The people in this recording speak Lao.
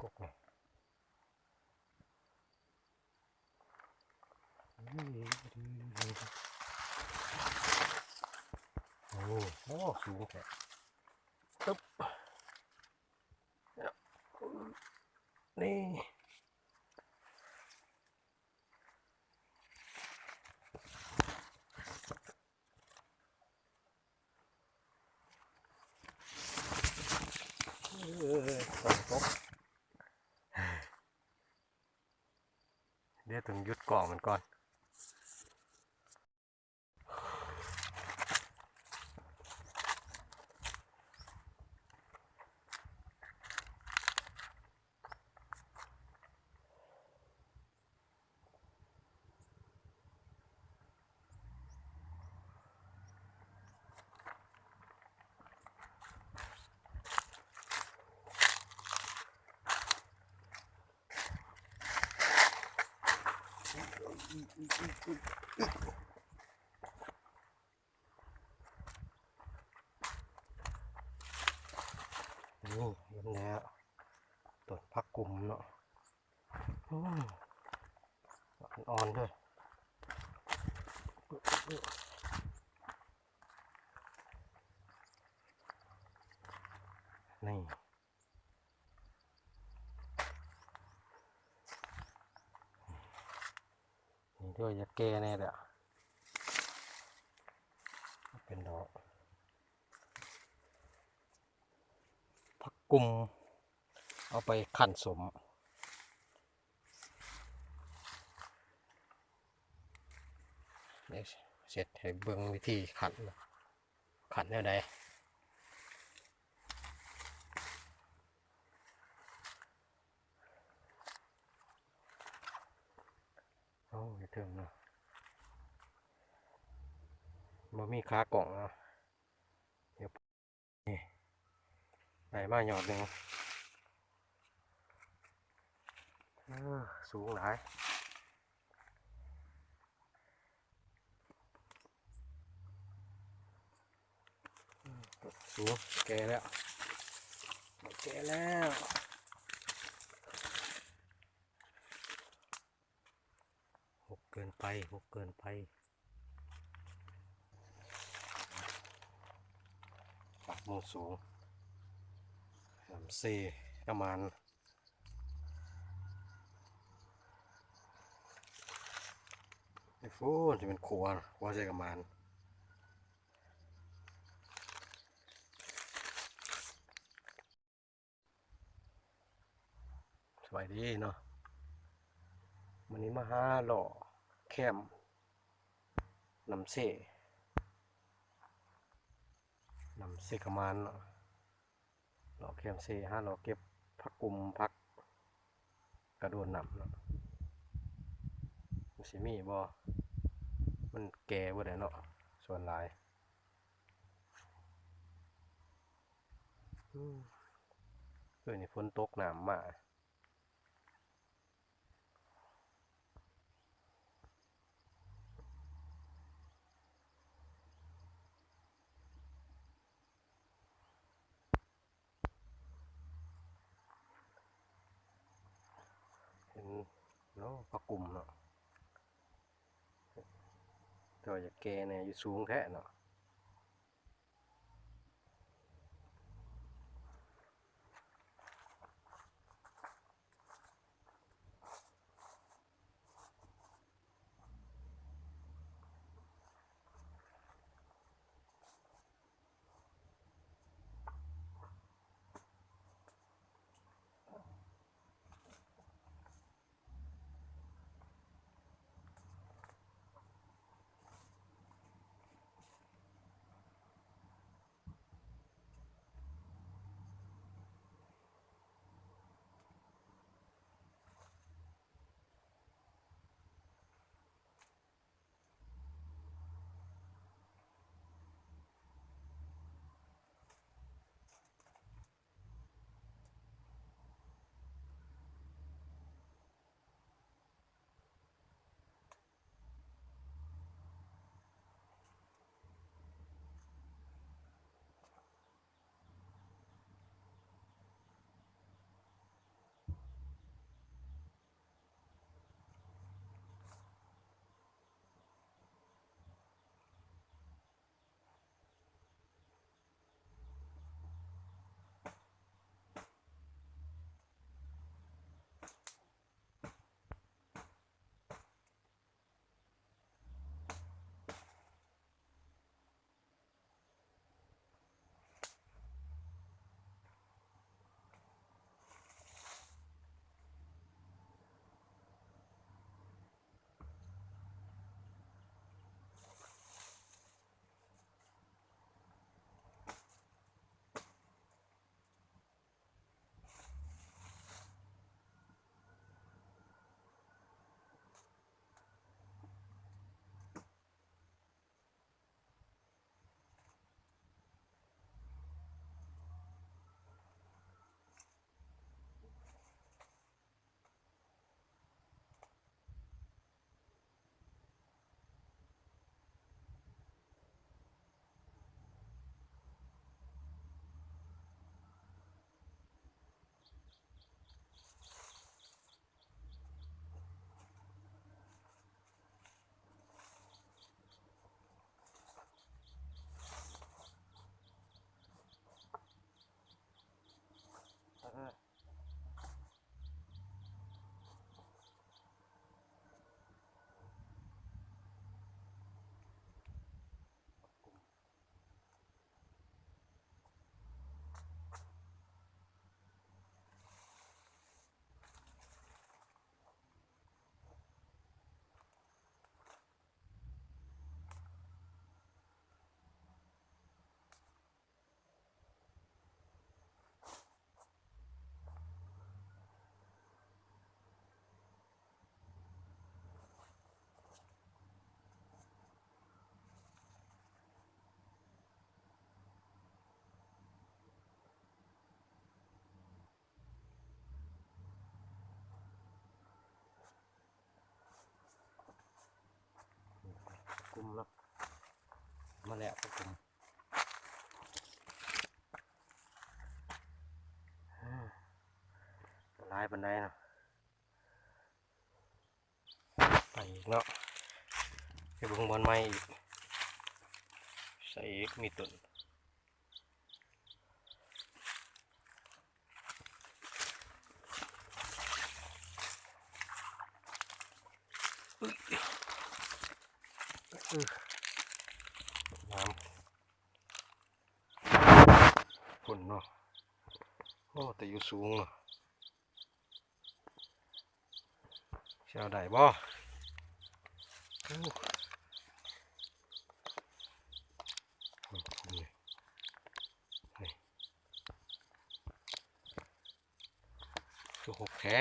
ກົກນີ້ ໂອ້ ໂອ້ ສູງແທ້ ຕຶບ ນີ້. ເອີ ຝົນຕົກ ດຽວຕ້ອງຢຸດກ້ອງມັນກ່ອນ. ໂອ້ ເຫັນແລ້ວ ຕົ້ນຜັກກຸມເນາະ ໂອ້ ອ່ອນໆເດີ ນີ້. ນີ້ເດີ ຢາກແກ່ແດ່ແຫຼະ ເປັນດອກ ຜັກກຸມ ເອົາໄປຄັ້ນສົ້ມ ດຽວເຮັດໃຫ້ເບິ່ງວິທີຄັ້ນ ຄັ້ນແນວໃດ. ໂອ້ ຢູ່ເທິງເນາະ ບໍ່ມີຂາກ້ອງເນາະ ນີ້ ໄດ້ມາຍອດໜຶ່ງ ເອີ ສູງຫຼາຍ. ສູງ ແກ່ແລ້ວ ແກ່ແລ້ວ ຫົກເກີນໄປ ຫົກເກີນໄປ ປັບມຸມສູງ ນຳເຊກະມານ. ໄອ້ໂຟນ ຊິແມ່ນຂົວ ຂົວໃສ່ກະມານ. ສະບາຍດີເນາະ ມື້ນີ້ມາຫາເລາະແຄມນ້ຳເຊ ນ້ຳເຊກະມານເນາະ. ເລາະແຄມເຊ ຫາເລາະເກັບຜັກກຸມ ຜັກກະໂດນນ້ຳເນາະ ມັນຊິມີບໍ່ ມັນແກ່ເບິດແລ້ວເນາະ ສ່ວນຫຼາຍ. ອືມ ຄືນີ້ຝົນຕົກນ້ຳມາ. ເຫັນເນາະ ຜັກກຸມເນາະ ແຕ່ວ່າຢາກແກ່ແດ່ ຢູ່ສູງແທ້ເນາະ. ໂ ແລ້ວພວກຜົມ ອືມ ຫຼາຍປານໃດເນາະ. ໄປອີກເນາະ ໄປເບິ່ງບ່ອນໃໝ່ອີກ ໃສ່ອີກ ມີຕົ້ນ ອື ງາມ ພຸ້ນເນາະ ໂອ້ ແຕ່ຢູ່ສູງເນາະ. ຊິເອົາໄດ້ບໍ່? ໂອ້ ນີ້ ນີ້ ຄືຫົກແທ້.